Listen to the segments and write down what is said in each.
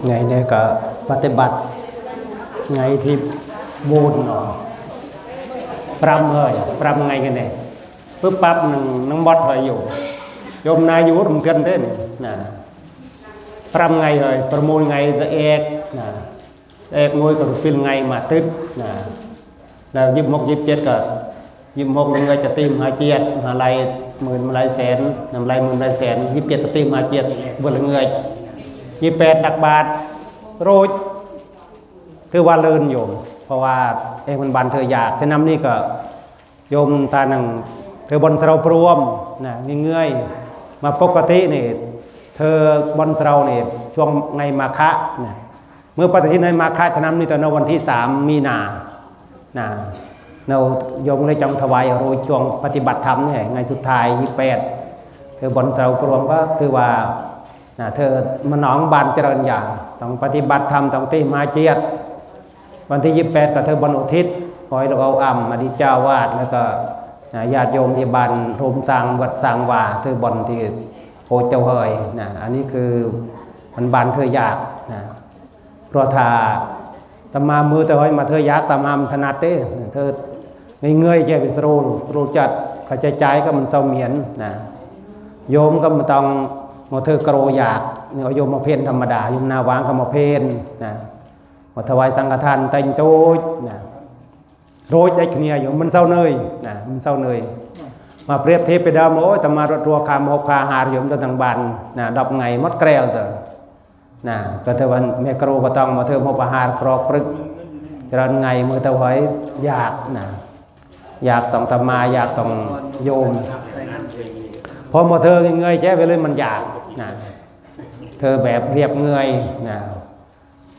ໄງແດ່ກໍປະຕິບັດ ໄງທີ່ບູນເນາະ ປຳເຮີ້ຍ ປຳໄງກັນແດ່ ປຶບປັບ ນັ່ງ ນັ່ງໝົດເຮີ້ຍໂຍມ ໂຍມນາຢູ່ນຳກັນເດ້ນີ້ນະ ປຳໄງເຮີ້ຍ ປະມູນໄງ ສະແອກນະ ສະແອກງວຍກໍປິນໄງມາຕຶບນະ ແລ້ວຊາວຫົກ ຊາວເຈັດກໍ ຊາວຫົກລະເງືອຍຈະຕີມຫາຈຽດ ມະຫາໄລໝື່ນມະຫາໄລແສນ ນຳໄລໝື່ນໄລແສນ ຊາວເຈັດກໍຕີມຫາຈຽດເບິດລະເງືອຍ ຊາວແປດຕັກບາດໂຣດ ຖືວ່າເລີນໂຍມ ເພາະວ່າເອງມັນບານເທີຢາກ ແຕ່ນຳນີ້ກໍໂຍມຕາໜຶ່ງ ເທີບ່ອນເຊົາພຣວມນະ ມີເງືອຍ ມາປົກກະຕິນີ້ ເທີບ່ອນເຊົານີ້ ຊ່ວງໄງມາຄະນະ ເມື່ອປະຕິທິນໃນມາຄະທະນຳນີ້ ຕອນວັນທີສາມມີນານະ ໂຍມເລີຍຈັ່ງຖວາຍໂຣດຊ່ວງປະຕິບັດທຳນີ້ ໃນສຸດທ້າຍ ຊາວແປດ ເທີບ່ອນເຊົາພຣວມກໍຖືວ່ານະ ເທີມະໜອງບານຈະເລີນຢາກ ຕ້ອງປະຕິບັດທຳ ຕ້ອງຕີມຫາຈຽດ ວັນທີຊາວແປດກໍເທີບ່ອນອຸທິດ ຂໍໃຫ້ລູກເອົາອຳ ອະດີດເຈົ້າອາວາດ ແລ້ວກໍນະ ຍາດໂຍມທີ່ບ້ານໂຮມສ້າງວັດສ້າງວາ ເທີບ່ອນທີ່ໂຄເຈົ້າເຮີ້ຍນະ ອັນນີ້ຄືມັນບານເທີຢາກນະ ເພາະຖ້າຕາມາມືເທີເຮີ້ຍມາເທີຢາກ ຕາມາມັນຖະໜັດເດ້ ເທີເງືອຍໆ ແກ່ເປັນສະໂຣ ສະໂຣຈັດ ຄ່າໃຊ້ຈ່າຍກໍມັນເຊົາໝຽນນະ ໂຍມກໍບໍ່ຕ້ອງມາເທີກະໂຣຢາກ ໂຍມມາເພນທຳມະດາ ໂຍມໜ້າຫວ່າງກໍມາເພນນະ ມາຖວາຍສັງຄະທານແຕ່ງໂຕດນະ ໂຣດໄດ້ເຄຍຢູ່ ມັນເຊົາເນີຍນະ ມັນເຊົາເນີຍ ມາປຽບທຽບໄປດຳ ໂອ້ຍ ຕາມາລົດຕົວຄາມຫົບຄາຫາດຢູ່ ມັນທາງບ້ານນະ ດອບໄງໝົດແກລວເຕີ ນະ ກໍເທີວ່າແມ່ກະໂຣກໍຕ້ອງມາເທີຫົບອາຫານຄຣອກປຶກ ຈະເລີນໄງ ມື້ເທີເຮີ້ຍຢາກນະ ຢາກຕ້ອງຕາມາ ຢາກຕ້ອງໂຍມ ພໍມາເທີເງືອຍໆ ແຈ້ໄປເລີຍມັນຢາກນະ ເທີແບບລຽບເງືອຍນະ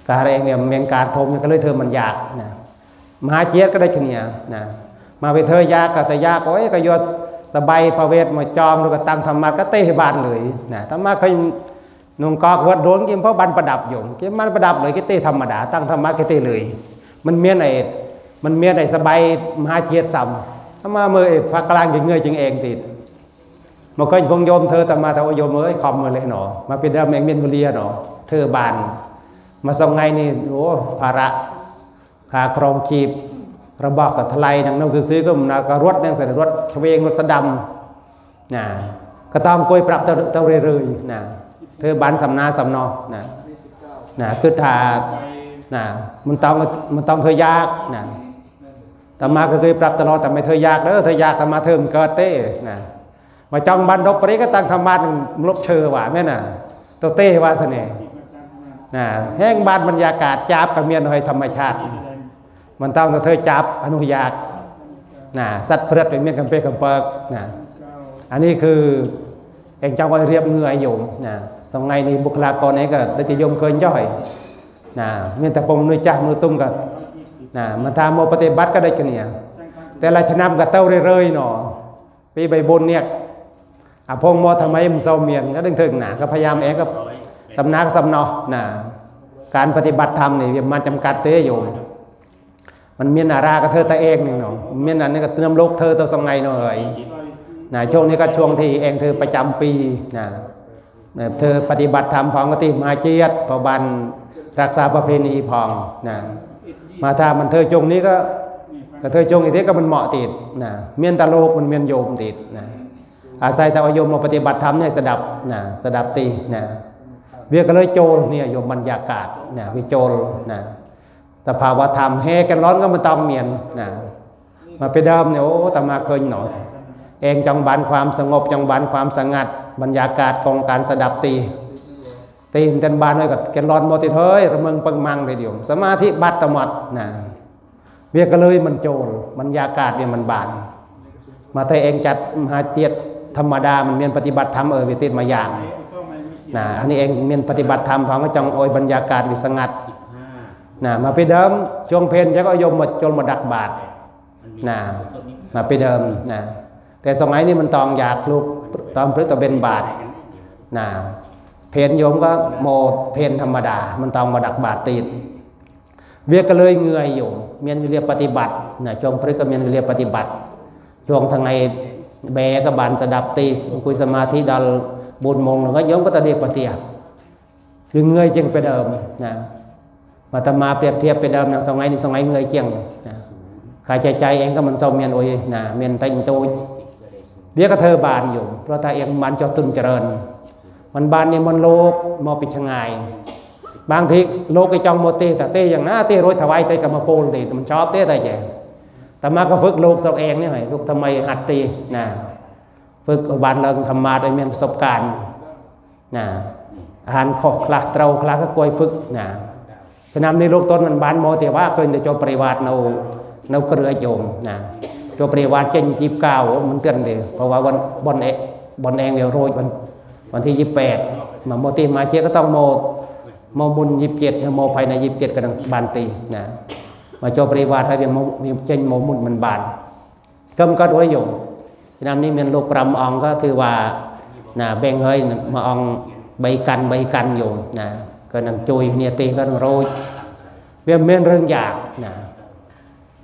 ກາແຮງນີ້ແມ່ນກາຖົມ ກໍເລີຍເທີມັນຢາກນະ ມະຫາຈຽດກໍໄດ້ເຄຍນະ ມາໄປເທີຢາກກໍເທີຢາກ ໂອ້ຍ ກໍຢູ່ສະບາຍພະເວດມາຈອງ ຫຼືກໍຕັ້ງທຳມາດກໍເຕະໃຫ້ບານເລີຍນະ ຕາມາເຄີຍນຸ່ງກອກເວີດໂດນ ກິນເພາະບານປະດັບໂຍມ ກິນບານປະດັບເລີຍ ກິເຕະທຳມະດາ ຕັ້ງທຳມາດກິເຕະເລີຍ ມັນແມ່ນໄອ້ ມັນແມ່ນໄອ້ສະບາຍມະຫາຈຽດຊ້ຳ ຕາມາເມີໄອ້ພາກກາງຈຶ່ງເງືອຍຈຶ່ງແອງຕິດ ບໍ່ເຄີຍພົງໂຍມເທີຕາມາ ແຕ່ວ່າໂຍມເອີຍ ຄອມເມີເລີຍເນາະ ມາເປັນດຳແອງເມນເມີເລຍເນາະ ເທີບານ ມາສອງໄງນີ້ ໂອ້ ພາລະ ຄ່າຄອງຊີບ ລະບາກກໍທະໄລ ນັ່ງເນົ່າຊື່ໆ ກໍມັນກໍລົດ ຍັງໃສ່ລົດຂະເວງ ລົດສະດຳນະ ກໍຕ້ອງກວຍປັບເຕົາ ເຕົາເລື້ອຍໆນະ ເທີບານສຳນາສຳເນາະນະ ນະ ຄືຖ້ານະ ມັນຕ້ອງ ມັນຕ້ອງເທີຢາກນະ ຕາມາກໍເຄີຍປັບຕະຫຼອດ ແຕ່ໄມ່ເທີຢາກເດີ ເທີຢາກຕາມາເທີມັນເກີດເຕນະ ມາຈ້ອງບ້ານດົກປະເດກະຕັ້ງທຳມາດລົບເຊີວ່າແມ່ນນະ ໂຕເຕວ່າຊະແນ່ ນະ ແຮງບ້ານບັນຍາກາດ ຈາບກະມຽນຫອຍທຳມະຊາດ ມັນຕ້ອງເທີຈາບອະນຸຍາດນະ ສັດເພິດໄປມຽນກຳເປກຳເປີກນະ ອັນນີ້ຄືແອງຈັງວ່າລຽບເງືອຍໂຍມນະ ສະໄໝນີ້ບຸກຄະລາກອນນີ້ກໍໄດ້ແຕ່ໂຍມເຄີຍຈ້ອຍນະ ແມ່ນແຕ່ປົມໜ້ວຍຈາກມືຕຸ້ມກໍນະ ມາຖາມໝໍປະຕິບັດກໍໄດ້ກະເນຍ ແຕ່ລະຊະນຳກໍເຕົ້າເລື້ອຍໆເນາະ ປີໃບບຸນນຽກ ອາ ພົງໝໍທຳໄມມັນເຊົາມຽນ ກໍດຶງເຖິງໜາ ກໍພະຍາຍາມແອງກັບສຳນັກສຳເນາະນະ ການປະຕິບັດທຳນີ້ມັນຈຳກັດເດ້ໂຍມ ມັນມີອາລາກະເທີຕະແອງນີ້ເນາະ ມັນມີອັນນີ້ກະເຕີມໂລກເທີໂຕສະໄໝເນາະເອີຍນະ ຊ່ວງນີ້ກະຊ່ວງທີ່ແອງເທີປະຈຳປີນະ ເທີປະຕິບັດທຳຂອງກະຕິມະຫາຈຽດ ເພາະບ້ານ ລັກສາປະເພນີພ້ອມນະ ມາຖ້າມັນເທີຊ່ວງນີ້ກໍ ກະເທີຊ່ວງນີ້ຕິກໍມັນເໝາະຕິດນະ ແມ່ນຕາໂລກມັນແມ່ນໂຍມຕິດນະ ອາໄສແຕ່ວ່າໂຍມມາປະຕິບັດທຳໃນສະດັບນະ ສະດັບຕິນະ ວຽກກະເລີຍໂຈນນີ້ໂຍມ ບັນຍາກາດນະ ວຽກໂຈນນະ ສະພາວະທຳແຮແກນລອນກໍມັນຕ້ອງມຽນນະ ມາໄປເດີມນີ້ ໂອ ຕາມາເຄີຍເນາະ ແອງຈອງບານຄວາມສະຫງົບ ຈອງບານຄວາມສະຫງັດ ບັນຍາກາດຂອງການສະດັບຕິ ຕີນແຕ່ນບານເອີຍ ກໍແກນລອນບໍ່ຕິດເຮີ້ຍ ລະເມີງເປິງມັງທີດຽວ ສະມາທິບັດຕະໝົດນະ ວຽກກະເລີຍມັນໂຈນ ບັນຍາກາດນີ້ມັນບານ ມາແຕ່ເອງຈັດມະຫາຈຽດທຳມະດາ ມັນແມ່ນປະຕິບັດທຳ ເອີ ວຽກຕິດມາຢ່າງນະ ອັນນີ້ເອງແມ່ນປະຕິບັດທຳ ເຮົາກໍຈັ່ງໂອຍບັນຍາກາດວິສະຫງັດນະ ມາໄປເດີມ ຊ່ວງເພັນຈັກກໍໂຍມໝົດ ໂຈນມາຕັກບາດ ນະ ມາໄປເດີມນະ ແຕ່ສະໄໝນີ້ມັນຕ້ອງຢາກ ລູກຕອນປຶກຕອນເວັນບາດນະ ເພັນໂຍມກໍໂມເພັນທຳມະດາ ມັນຕ້ອງມາຕັກບາດຕີນ ວຽກກະເລີຍເງືອຍໂຍມ ແມ່ນວຽກປະຕິບັດນະ ຊ່ວງປຶກກໍແມ່ນວຽກປະຕິບັດ ຊ່ວງທາງໃນແບກໍບານສະດັບຕີ ຄຸຍສະມາທິດອນບຸນໂມງໜຶ່ງ ກໍໂຍມກໍຕະເດກປະເຕຍ ຄືເມື່ອຍຈັ່ງໄປເດີມນະ. ອາດຕະມາປຽບທຽບໄປເດີມນະ, ສະໄໝນີ້ສະໄໝເມື່ອຍຈັ່ງນະ. ຄ່າໃຊ້ຈ່າຍເອງກໍມັນເຊົາແມ່ນ ໂອ້ຍນະ, ແມ່ນເຕັມໂຕ. ວຽກກະເທີບານຢູ່ ເພາະຖ້າເອງມັນຈອດຕຸນຈະເລີນ. ມັນບານນິມົນໂລກ ມາປິດຊະຫງາຍ. ບາງທີໂລກໄປຈ້ອງໂມເຕ ຕາເຕຢ່າງນາ ເຕໂຣຍຖວາຍເຕກະມາໂປນເຕ ມັນຊອບເຕຕາແຈ. ອາດຕະມາກໍຝຶກລູກສອງເອງນີ້ໃຫ້ລູກທຳໄມຫັດເຕນະ. ຝຶກບານເລີງທຳມາດໃຫ້ແມ່ນປະສົບການນະ. ອ່ານເຄາະຄລາດເຕົາຄລາດກໍກວຍຝຶກນະ. ສະນັ້ນໃນໂລກຕົ້ນມັນບານໂມເຕວາ ເຄີຍແຕ່ຈົບປະລິວາດເນາ ເນາເກລືອໂຍມນະ. ຈົບປະລິວາດເຈັນຈີບກາວ ມັນເຕືອນເດ ເພາະວ່າວັນ ບ່ອນແອ ບ່ອນແອງວຽວໂຣຍ ວັນ ວັນທີຍີ່ບແປດ ມາໂມເຕມາເຈຍກໍຕ້ອງໂມ ໂມມຸນຍີ່ບເຈັດ ໂມໄພໃນຍີ່ບເຈັດກໍຕ້ອງບານຕີນະ. ມາຈົບປະລິວາດໃຫ້ວຽວໂມ ເຈັນໂມມຸນມັນບານ. ກຳກັດໄວ້ຢູ່. ສະນັ້ນນີ້ແມ່ນລູກປຣຳອອງກໍຖືວ່ານະ ແບ່ງເຮີຍມາອອງໃບກັນ ໃບກັນຢູ່ນະ. ກໍນັ່ງຈຸຍເນຍເຕກໍນັ່ງໂຣຍ. ວຽມແມ່ນເລື່ອງຢາກນະ.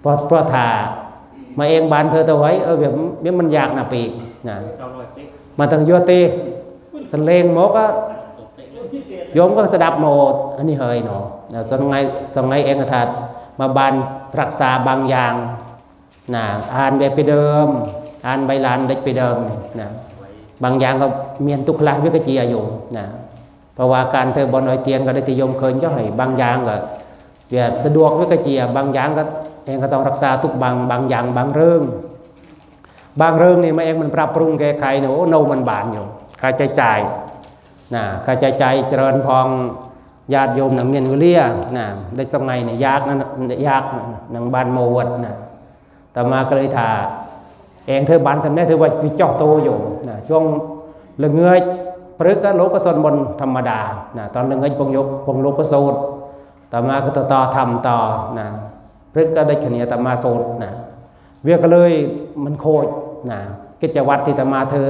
ເພາະ ເພາະຖ້າມາເອງບານເທີເຕີໄວ້ ເອີ ວຽມ ວຽມມັນຢາກນະປີນະ. ມາຕັ້ງຢູ່ເຕ ສັນເລງໝົດກໍ ໂຍມກໍສະດັບໝົດ ອັນນີ້ເຮີຍເນາະ. ສ່ວນໃຫຍ່ ສ່ວນໃຫຍ່ເອງກໍຖ້າມາບານຮັກສາບາງຢ່າງ ນະ ອ່ານແບບໄປເດີມ ອ່ານໃບລານເດັກໄປເດີມນີ້ນະ. ບາງຢ່າງກໍແມ່ນຕຸກຂະລະວິກະເຈຍຢູ່ນະ. ເພາະວ່າການເທີບ່ອນອອຍຕຽນກໍໄດ້ຕິຍົມເຄີຍເຈົ້າໃຫ້ ບາງຢ່າງກໍວຽກສະດວກວິກະເຈຍ ບາງຢ່າງກໍເອງກໍຕ້ອງຮັກສາທຸກບາງ ບາງຢ່າງ ບາງເລື່ອງ ບາງເລື່ອງນີ້ມາເອງມັນປັບປຸງແກ້ໄຂນະ. ໂອ້ ໂນມັນບານຢູ່ ຄ່າໃຊ້ຈ່າຍນະ ຄ່າໃຊ້ຈ່າຍຈະເລີນພອງ ຍາດໂຍມນຳເງິນເວເລຍນະ. ໄດ້ສະໄໝນີ້ຍາກນະ ຍາກນະ ນາງບ້ານໂມເວີດນະ. ຕໍ່ມາກໍເລີຍຖ້າເອງເທີບານສຳເລັດ ຖືວ່າວິເຈາະໂຕຢູ່ນະ. ຊ່ວງລະເງືອຍປຶກກໍໂລກກໍສວດມົນທຳມະດານະ. ຕອນລະເງືອຍປົງຍົກ ປົງໂລກກໍໂສດ. ຕໍ່ມາກໍຕໍ່ ຕໍ່ທຳຕໍ່ນະ. ປຶກກໍໄດ້ຂະເໜຍອາດຕະມາໂສດນະ. ວຽກກໍເລີຍມັນໂຄດນະ. ກິດຈະວັດທີ່ອາດຕະມາເທີ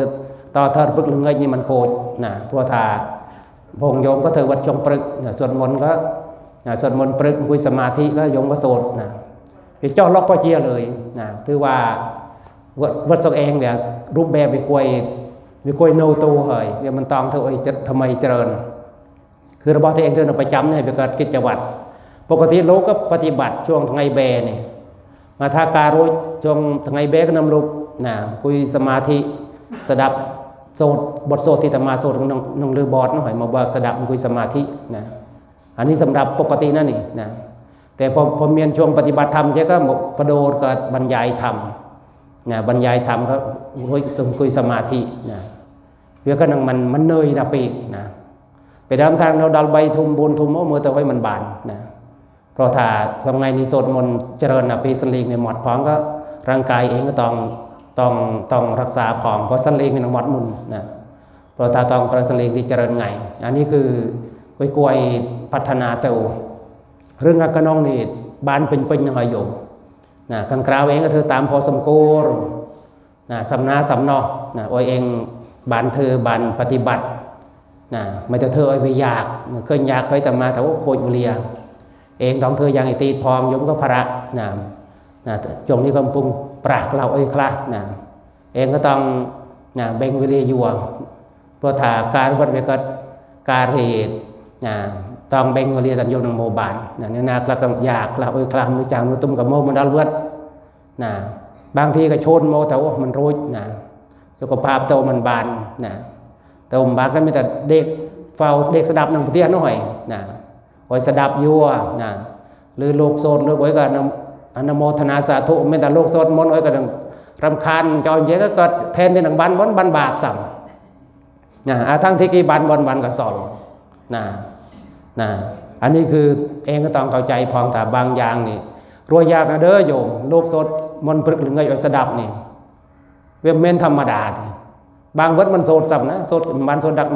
ຕໍ່ເທີປຶກລະເງືອຍນີ້ມັນໂຄດນະ. ເພາະວ່າຖ້າ ພວກໂຍມກໍຖືວ່າຊ່ວງປຶກນະ ສວດມົນກໍນະ ສວດມົນປຶກ ຄຸຍສະມາທິກໍໂຍມກໍໂສດນະ. ໄປເຈາະລັອກປະເຈຍເລີຍນະ. ຖືວ່າເວີດ ເວີດສອງເອງວຽກ ຮູບແບບວິກວຍ ວິກວຍໂນໂຕເຮີຍ ວຽກມັນຕ້ອງຖືໂອຍທຳໄມຈະເລີນ. ຄືລະບອກທີ່ເອງເດີນປະຈຳໃຫ້ໄປເກີດກິດຈະວັດ. ປົກກະຕິໂລກກໍປະຕິບັດຊ່ວງທັງໄງແບນີ້ ມາທາກາໂຣ ຊ່ວງທັງໄງແບກໍນຳລູກນະ ຄຸຍສະມາທິ ສະດັບໂສດ ບົດໂສດທີ່ອາດຕະມາໂສດຂອງໜຶ່ງ ໜຶ່ງລືບອດເນາະ ໃຫ້ມາເບີກສະດັບຄຸຍສະມາທິນະ. ອັນນີ້ສຳລັບປົກກະຕິນະນີ້ນະ. ແຕ່ພໍ ພໍແມ່ນຊ່ວງປະຕິບັດທຳເຈົ້າກໍ ພະໂດດກໍບັນຍາຍທຳນະ ບັນຍາຍທຳກໍໂຮຍ ຊຸມຄຸຍສະມາທິນະ. ວຽກກໍນັ່ງມັນ ມັນເນີຍນະປີກນະ. ໄປດຳທາງເຮົາດັນໃບທຸມບຸນທຸມ ໂອ້ ເມື່ອແຕ່ໄວ້ມັນບານນະ. ເພາະຖ້າສະໄໝນີ້ໂສດມົນຈະເລີນນະ ປີສັນລີກນີ້ໝົດພອງ ກໍຮ່າງກາຍເອງກໍຕ້ອງ ຕ້ອງ ຕ້ອງຮັກສາພອງ ເພາະສັນລີກນີ້ນະໝົດມຸນນະ. ເພາະຖ້າຕ້ອງປະສັນລີກທີ່ຈະເລີນໄງ ອັນນີ້ຄືກວຍໆພັດທະນາໂຕ. ເລື່ອງອາກະນອງນີ້ບານເປັນໆນະ ໂຍມນະ. ຄັນກາວເອງກໍຖືຕາມພໍສົມຄວນ ນະ ສຳນາສຳເນາະນະ. ໂອຍເອງບານເທີ ບານປະຕິບັດນະ. ແມ່ນແຕ່ເທີໂອຍໄປຢາກນະ ເຄີຍຢາກເຄີຍຕາມາ ແຕ່ໂອໂຄດເວເລຍ. ເອງຕ້ອງເທີຢ່າງອີຕີດພອງ ໂຍມກໍພະລະນະ ນະ. ຊ່ວງນີ້ກໍປຸງປາກລາວໂອຍຄລານະ. ເອງກໍຕ້ອງນະ ແບ່ງເວເລຢູ່ ເພາະຖ້າການວັດເວກໍການເຮັດນະ ຕ້ອງແບ່ງເວເລຕາມໂຍມນຳໂມບານນະ. ໃນນາກລະກໍຢາກລາວໂອຍຄລານ ມື້ຈາງມື້ຕຸ້ມກໍໂມມັນດອນເວີດ ນະ. ບາງທີກໍໂຊນໂມ ແຕ່ໂອ ມັນໂຣດນະ ສຸຂະພາບໂຕມັນບານນະ. ໂຕມັນບານກໍມີແຕ່ເດັກເຝົ້າເດັກສະດັບໜຶ່ງປະເທດນ້ອຍນະ ໂອຍສະດັບຢູ່ນະ. ຫຼືລູກໂສດ ຫຼືໂອຍກໍອະນຸ ອະນຸໂມທະນາສາທຸ ແມ່ນແຕ່ລູກໂສດມົນ ໂອຍກໍລຳຄານຈອຍເຈ ກໍແທນທີ່ໜັງບານ ບໍ່ບານບາບຊ້ຳ ນະ. ອາ ທັງທີ່ກີບານ ບ່ອນບານກະຊອນນະ ນະ. ອັນນີ້ຄືເອງກໍຕ້ອງເຂົ້າໃຈພອງ ຖ້າບາງຢ່າງນີ້ ໂອຍ ຢາກນະເດີໂຍມ ລູກໂສດມົນປຶກ ຫຼືເງີຍໂອຍສະດັບນີ້ ເວຍແມ່ນທຳມະດາຕິ. ບາງວັດມັນໂສດຊ້ຳນະ ໂສດບານໂສດດັກ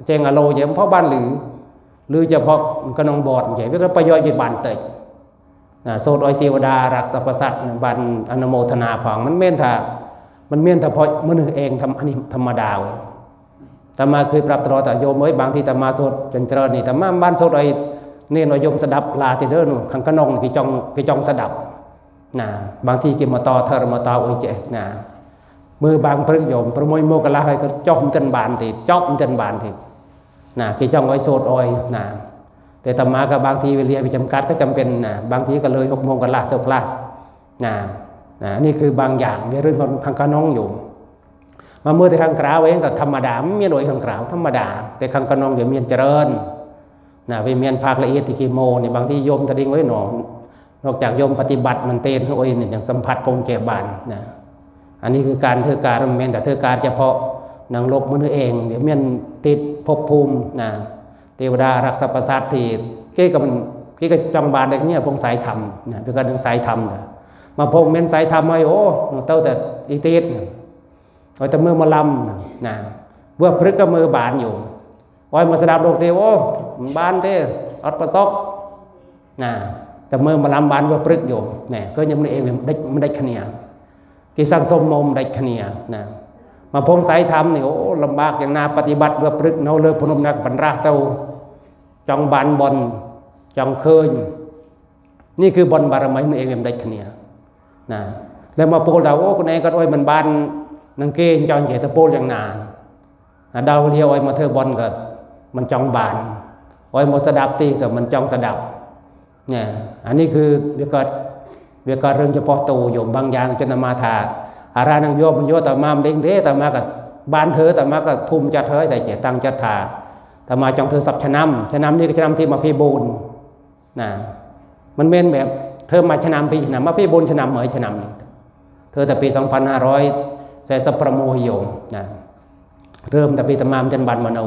ແຈ້ງອາໂລເຈ ເພາະບານຫຼື ຫຼືຈະເພາະຂະໜອງບອດເຈ ເວຍກໍປະໂຫຍດຢູ່ບານເຕີຍ ນະ. ໂສດໂອຍເທວະດາ ອາລັກສັບພະສັດ ບານອະນຸໂມທະນາພອງ ມັນແມ່ນຖ້າ ມັນແມ່ນຖ້າເພາະມະນຸດເອງທຳ ອັນນີ້ທຳມະດາເວີຍ. ຕາມາເຄີຍປາບຕະຫຼອດ ຕາໂຍມເອີຍ ບາງທີຕາມາໂສດຈົນຈະເລີນນີ້ ຕາມາບ້ານໂສດໄອ້ເນນວ່າໂຍມສະດັບຫຼາຍເດີ ຄັນຂະໜອງກິຈອງ ກິຈອງສະດັບນະ. ບາງທີກິມາຕໍ່ເທີມາຕໍ່ໂອຍເຈນະ ມື້ບາງປຶກໂຍມປະໂມຍໂມກະລາໃຫ້ກໍຈອບເຕີນບານຕິ ຈອບເຕີນບານຕິ. ນະ ເກຈ້ອງອອຍໂສດອອຍນະ. ແຕ່ຕາມາກໍບາງທີເວລາໄປຈຳກັດກໍຈຳເປັນນະ ບາງທີກໍເລີຍຫົກໂມງກໍລະຕົກລະນະ. ນະ ນີ້ຄືບາງຢ່າງ ເວຍລຸ້ນຂອງຄັງຂະນົງຢູ່. ມາເມືອແຕ່ຄັງກາວເອງກໍທຳມະດາ ມັນມີໂດຍຄັງກາວທຳມະດາ ແຕ່ຄັງຂະນົງກໍມີຈະເລີນນະ. ໄປແມ່ນພາກລະອຽດທີ່ຂີ້ໂມນີ້ ບາງທີໂຍມຕະດິງໄວ້ໜໍ ນອກຈາກໂຍມປະຕິບັດມັນເຕນ ໂອ້ຍ ນີ້ຍັງສຳຜັດພົມແຈບານນະ. ອັນນີ້ຄືການຖືກາ ມັນແມ່ນແຕ່ຖືກາສະເພາະນັງໂລກມະນຸດເອງ ດຽວແມ່ນຕິດພົບພູມນະ ເທວະດາອາລັກສະປະສາດທີ່ ເກກໍມັນ ເກກໍຈ້ອງບານໄດ້ເນຍ ພົມສາຍທຳນະ ເປັນການເລື່ອງສາຍທຳນະ. ມາພົມແມ່ນສາຍທຳໃຫ້ ໂອ້ ເຕົ້າແຕ່ອີຕິດນະ ໂອ້ຍ ແຕ່ມື້ມາລຳນະ ເວືອບພຶກກໍມືບານຢູ່. ໂອ້ຍ ມາສະດັບໂລກເຕ ໂອ້ ບານເຕ ອອດປະສົບນະ ແຕ່ມື້ມາລຳບານເວືອບພຶກຢູ່ນະ. ກໍຍັງບໍ່ໄດ້ເອງ ມັນໄດ້ ມັນໄດ້ຄະເນຍ ກິສັງສົມມົມໄດ້ຄະເນຍນະ. ມາພົມສາຍທຳນີ້ ໂອ້ ລຳບາກຢ່າງໜ້າປະຕິບັດ ເວືອບພຶກເນາະ ເລີບພະນົມນັກບັນລາເຕົ້າ ຈອງບານບ່ອນ ຈອງເຄີຍ. ນີ້ຄືບ່ອນບາລະມີຂອງເອງ ເປັນໄດ້ຄະເນຍນະ. ແລ້ວມາໂປດເອົາ ໂອ້ ຄົນເອງກໍ ໂອ້ຍ ມັນບານນັງເກງຈອງເຈຕະໂປດຢ່າງໜ້າ ດາວເລຍ ໂອ້ຍ ມາເທີບ່ອນກໍມັນຈອງບານ ໂອ້ຍ ໝົດສະດັບຕິກໍມັນຈອງສະດັບນະ. ອັນນີ້ຄືວຽກກາ ວຽກກາເລື່ອງສະເພາະໂຕໂຍມ ບາງຢ່າງຈົນອາມາຖ້າອາຣານັງໂຍມ ມັນໂຍຕາມາມເດ້ງເທ ຕາມາກໍບານເທີ ຕາມາກໍທຸມຈັດເຮີຍ ແຕ່ເຈຕັງຈັດຖ້າ ຕາມາຈອງເທີສັບຊະນຳ ຊະນຳນີ້ກໍຊະນຳທີ່ມະພີບູນ ນະ. ມັນແມ່ນແບບເທີມາຊະນຳ ປີຊະນຳ ມາພີບູນຊະນຳ ເອີຍ ຊະນຳນີ້ ເທີແຕ່ປີສອງພັນຫ້າຮ້ອຍ ແສສະປະໂມໂຍມນະ. ເລີ່ມແຕ່ປີຕະມາມຈັນບານມະໂນ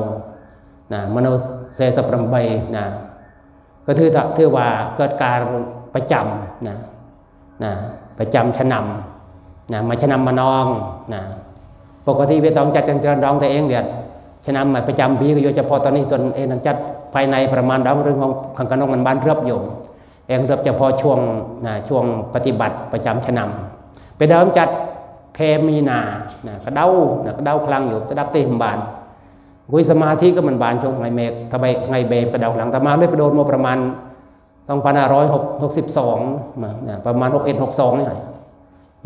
ນະ ມະໂນແສສະປະໄບນະ ກໍຖື ຖືວ່າເກີດການປະຈຳນະ ນະ ປະຈຳຊະນຳນະ ມາຊະນຳມານອງນະ. ປົກກະຕິວຽດຕອງຈັດຈັນເຈີນດອງແຕ່ເອງວຽດ ຊະນຳມາປະຈຳປີ ກໍຢູ່ສະເພາະຕອນນີ້ ສ່ວນເອງນັ້ນຈັດພາຍໃນປະມານດອງ ເລື່ອງຂອງຄັງຂະນົງມັນບານເຮືອບຢູ່ ເອງເລືອກສະເພາະຊ່ວງນະ ຊ່ວງປະຕິບັດປະຈຳຊະນຳ. ໄປເດີມຈັດແຄ່ມີນານະ ກະເດົານະ ກະເດົາຄລັງຢູ່ ສະດັບເຕມບານ ກຸຍສະມາທິກໍມັນບານ ຊ່ວງໄຮແມັກ ທະໄບໄຮເບກະເດົາຄລັງ. ຕາມາເລີຍໄປໂດນງົບປະມານສອງພັນຫ້າຮ້ອຍຫົກສິບສອງນະ ປະມານຫົກເອັດຫົກສອງນີ້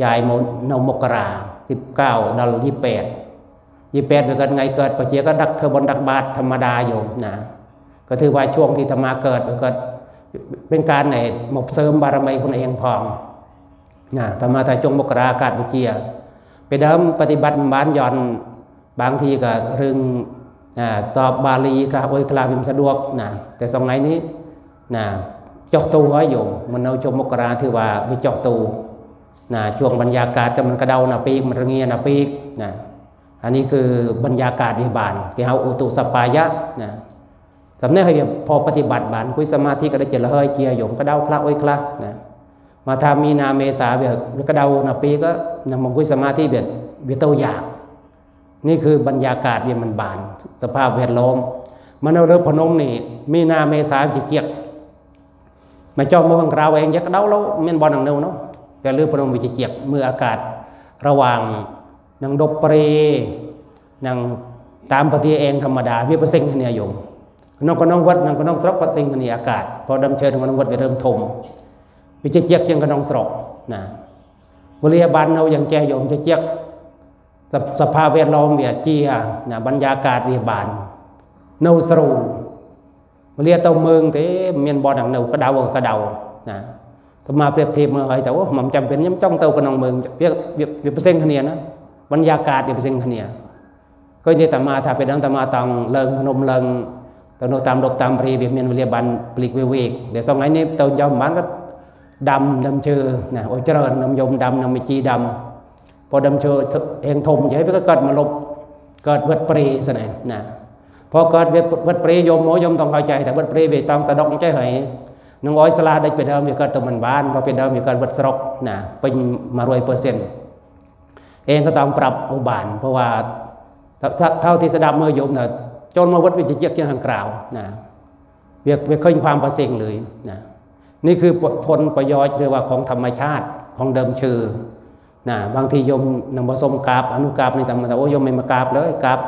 ຢາຍໂມ ເດືອນມົກກະລາ ສິບເກົ້າ ດອນຍີ່ແປດ ຍີ່ແປດ ເວກາດໄງເກີດປະເຈຍກໍດັກເທີບ່ອນຕັກບາດທຳມະດາຢູ່ນະ. ກໍຖືວ່າຊ່ວງທີ່ຕະມາເກີດ ເກີດເປັນການໃຫ້ໝົບເສີມບາລະມີຄົນເອງພ້ອມນະ. ຕະມາຕາຈົງມົກກະລາອາກາດປະເຈຍ ໄປເດີມປະຕິບັດບ້ານຢ່ອນ ບາງທີກໍເລື່ອງ ອາ ສອບບາລີຄະ ໂອຍຄະລາ ບໍ່ສະດວກນະ. ແຕ່ສະໄໝນີ້ນະ ຈອກໂຕເຮີຍໂຍມ ມັນເອົາຈົງມົກກະລາ ຖືວ່າໄປຈອກໂຕນະ. ຊ່ວງບັນຍາກາດກໍມັນກະເດົານະປີກ ມັນລະເງຍນະປີກນະ. ອັນນີ້ຄືບັນຍາກາດວຽບານ ທີ່ເຮົາອຸຕຸສະປາຍະນະ. ສຳເນໃຫ້ວຽກພໍປະຕິບັດບານ ຄຸຍສະມາທິກໍໄດ້ຈະລະເຮີຍເຈຍໂຍມ ກະເດົາຄະ ໂອຍຄະລານະ. ມາທາມີນາເມສາວຽກ ວຽກກະເດົານະປີກໍຍັງບໍ່ຄຸຍສະມາທິ ວຽກ ວຽກໂຕຢາກ. ນີ້ຄືບັນຍາກາດວຽກມັນບານ ສະພາບແວດລ້ອມ. ມາເອົາເລີພະນົມນີ້ ມີນາເມສາຈະຈຽກ ມາຈອມເມືອງຂອງລາວເອງ ຢາກເດົາແລ້ວແມ່ນບໍ່ນາງເນີເນາະ. ແຕ່ເລີພະນົມວິຈະຈຽກ ມື້ອາກາດລະຫວ່າງນາງດົບປະເຣ ນາງຕາມປະຕິແອງທຳມະດາ ວຽກປະເຊັງຄະເນຍໂຍມ. ຂະໜອງ ຂະໜອງວັດ ນາງຂະໜອງສະຫຼອກປະເຊັງຄະເນຍອາກາດ ພໍດຳເຊີນຂະໜອງວັດວຽກເລີ່ມຖົມ ວິຈະຈຽກຈຽງຂະໜອງສະຫຼອກນະ. ວະເລຍບານເຮົາຍັງແກ່ໂຍມຈະຈຽກ ສະ ສະພາບແວດລ້ອມວຽກເຈຍນະ ບັນຍາກາດວຽກບານ ໂນສະໂຣ ມາເລຍເຕົ້າເມືອງເຕ ແມ່ນບໍ່ນາງເນີ ກະເດົາກະເດົານະ. ຕະມາປຽບທຽບເມືອງໃຫ້ ແຕ່ໂອ້ ມັນຈຳເປັນ ຍັງຈ້ອງເຕົ້າກະໜອງເມືອງ ວຽກ ວຽກ ວຽກປະເຊັງຄະເນຍນະ ບັນຍາກາດວຽກປະເຊັງຄະເນຍ. ກໍໄດ້ຕະມາ ຖ້າເປັນອັນຕະມາຕ້ອງເລີງພະນົມ ເລີງຕະໂນຕາມດົບຕາມປະເຣ ວຽກແມ່ນວະເລຍບານປະລິກເວກ ແຕ່ສອງໄງນີ້ເຕົ້າຢອມບານກໍດຳ ດຳເຊີນະ ໂອຈະເລີນ ນຳຍົມດຳ ນຳເມຈີດຳ. ພໍດຳເຊີເອງຖົມໃຈ ໄປກໍເກີດມະລົບ ເກີດເວີດປະເຣຊະນະນະ. ພໍເກີດເວີດປະເຣ ໂຍມໂມ ໂຍມຕ້ອງເຂົ້າໃຈ ຖ້າເວີດປະເຣ ໄປຕ້ອງສະດອກໃຈໃຫ້ ໜຶ່ງອອຍສະຫຼາດໄດ້ໄປເດີມ ໄປເກີດຕົວມັນບານ ພໍໄປເດີມ ໄປເກີດເວີດສະດອກນະ ເປັນມາຮ້ອຍເປີເຊັນ. ເອງກໍຕ້ອງປັບອຸບານ ເພາະວ່າເທົ່າທີ່ສະດັບເມືອໂຍມນະ ໂຈນມາເວີດວິຈະຈຽກຈຽງຫາງກາວນະ. ວຽກ ວຽກເຄີຍຄວາມປະເສັງເລີຍນະ. ນີ້ຄືຜົນປະໂຫຍດ ຫຼືວ່າຂອງທຳມະຊາດຂອງເດີມເຊີນະ. ບາງທີໂຍມນຳມາຊົມກາບອະນຸກາບນີ້ ຕາມມາ ໂອ້ຍ ໂຍມແມ່ນມາກາບເລີຍ ກາບ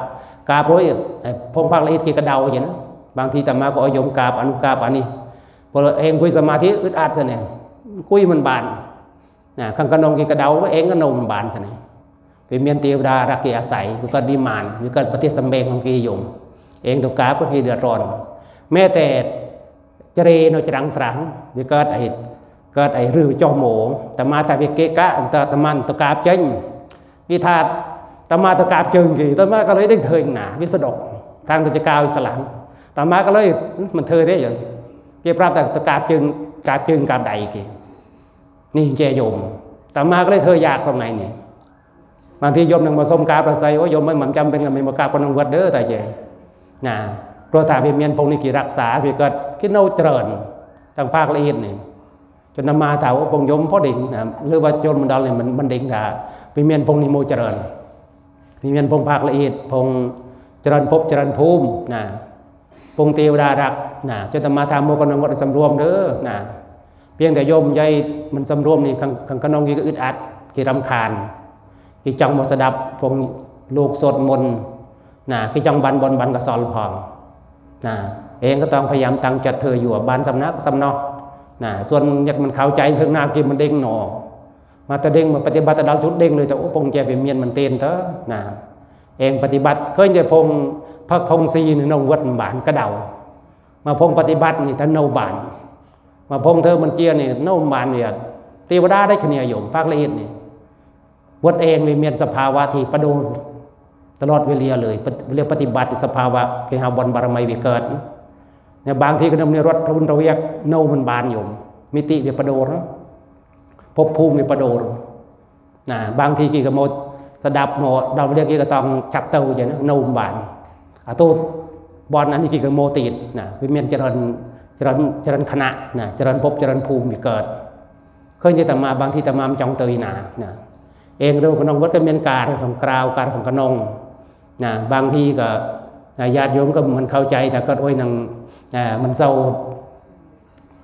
ກາບໂອ້ຍ ໃຫ້ພົງພັກລະອິດກິກະເດົາຢູ່ນະ. ບາງທີຕາມາກໍເອົາໂຍມກາບອະນຸກາບອັນນີ້ ເພາະເອງຄຸຍສະມາທິອຶດອັດຊະແນ່ ຄຸຍມັນບານ ນະ. ຄັນກະນົງກີກະເດົາ ເອງກະນົງບານຊະນີ້ ໄປມຽນເທວະດາລັກກີອາໄສ ໄປເກີດວິມານ ໄປເກີດປະເທດສຳແບງຂອງກີໂຍມ. ເອງຕົວກາບກໍມີເດືອດຮ້ອນ ແມ້ແຕ່ຈະເຣເນາະ ຈະລັງສະລັງ ມີເກີດໄອ້ ເກີດໄອ້ ຫຼື ເຈົ້າໂມ ຕະມາ ຖ້າໄປເກະກະ ຕະ ຕະມາ ຕົວກາບເຈີງ ອີທາດ ຕະມາ ຕົວກາບເຈີງກີ ຕະມາກໍເລີຍໄດ້ເທີງໜາ ວິສະດົກ ທາງຕົວຈະກາວອິດສະຫຼະ ຕະມາກໍເລີຍ ມັນເທີເດ້ ເກັບຮັບແຕ່ຕົວກາບເຈີງ ກາບເຈີງກາບໃດກີ ນີ້ແຈໂຍມ ຕະມາກໍເລີຍເທີຢາກສະໄໝນີ້ ບາງທີໂຍມໜຶ່ງມາຊົມກາບລະໃສ່ ໂອ້ຍ ໂຍມເອີຍ ມັນຈຳເປັນກັບແມ່ນບໍ່ກາບກັບນ້ອງເວີດເດີ ຕາຍແຈ ນະ ເພາະຖ້າວິມຽນພົງນີ້ກີລັກສາ ວິເກີດກິນເອົາຈະເລີນ ທາງພາກລະອຽດນີ້ ຈົນນຳມາຖ້າ ໂອ້ ພົງໂຍມພໍເດັງນະ ຫຼືວ່າໂຈນມັນດອນນີ້ ມັນ ມັນເດັງຖ້າ ວິມຽນພົງນີ້ໂມຈະເລີນ ວິມຽນພົງພາກລະອຽດ ພົງຈະເລີນພົບ ຈະເລີນພູມນະ ປົງເທວະດາລັກນະ ເຈົ້າຕະມາຖາມໝູ່ກັນນຳວັດສຳລວມເດີນະ ພຽງແຕ່ໂຍມໃຫຍ່ມັນສຳລວມນີ້ ຄັນ ຄັນຂະໜອງກີກໍອຶດອັດ ກີລຳຄານ ກີຈັ່ງບໍ່ສະດັບ ພວກລູກສວດມົນນະ ກີຈັ່ງບັນບ່ອນບັນກະຊອນພອງນະ ເອງກໍຕ້ອງພະຍາຍາມຕັ້ງຈັດເທີຢູ່ບ້ານສຳນັກສຳເນາະນະ ສ່ວນຢາກມັນເຂົ້າໃຈເຖິງໜ້າກີມັນເດັງໜໍ ມາແຕ່ເດັງ ມາປະຕິບັດແຕ່ດາວຈຸດເດັງເລີຍ ແຕ່ໂອ້ ປົງແຈໄປມຽນມັນເຕນເທີນະ ເອງປະຕິບັດ ເຄີຍແຕ່ພົງ ພັກພົງຊີນີ້ ນ້ອງເວີດບານກະເດົາ ມາພົງປະຕິບັດນີ້ ທ່ານໂນບານ ມາພົງເທີມັນເຈຍນີ້ ໂນບານເວຍ ເທວະດາໄດ້ຄະເນຍໂຍມ ພາກລະອຽດນີ້ ເວີດເອງໄປມຽນສະພາວະທີ່ປະໂດດຕະຫຼອດເວລາເລີຍ ປະ ເວລາປະຕິບັດສະພາວະທີ່ເຮົາບ່ອນບາລະໄມໄປເກີດ ໃນບາງທີກໍນຳໃນລົດທະວຸນທະວຽກ ໂນມັນບານໂຍມ ມິຕິໄປປະໂດດ ພົບພູມໄປປະໂດດ ນະ ບາງທີກີກະໂມສະດັບ ໂມດາວລຽກ ກີກະຕ້ອງຈັບເຕົາ ຈັ່ງນະ ໂນມບານ ອາໂຕ ບ່ອນອັນນີ້ກີກະໂມຕິດນະ ວິມຽນຈະເລີນ ຈະເລີນ ຈະເລີນຄະນະນະ ຈະເລີນພົບ ຈະເລີນພູມມີເກີດ ເຄີຍໄດ້ຕາມາ ບາງທີຕາມາມາຈ້ອງເຕີຍໜານະ ເອງເດີຂະໜອງເວີດກະແມ່ນການຂອງກາວ ການຂອງຂະໜອງນະ ບາງທີກະ ນະ ຍາດໂຍມກໍມັນເຂົ້າໃຈ ຖ້າເກີດໂອ້ຍນາງ ອາ ມັນເຊົາ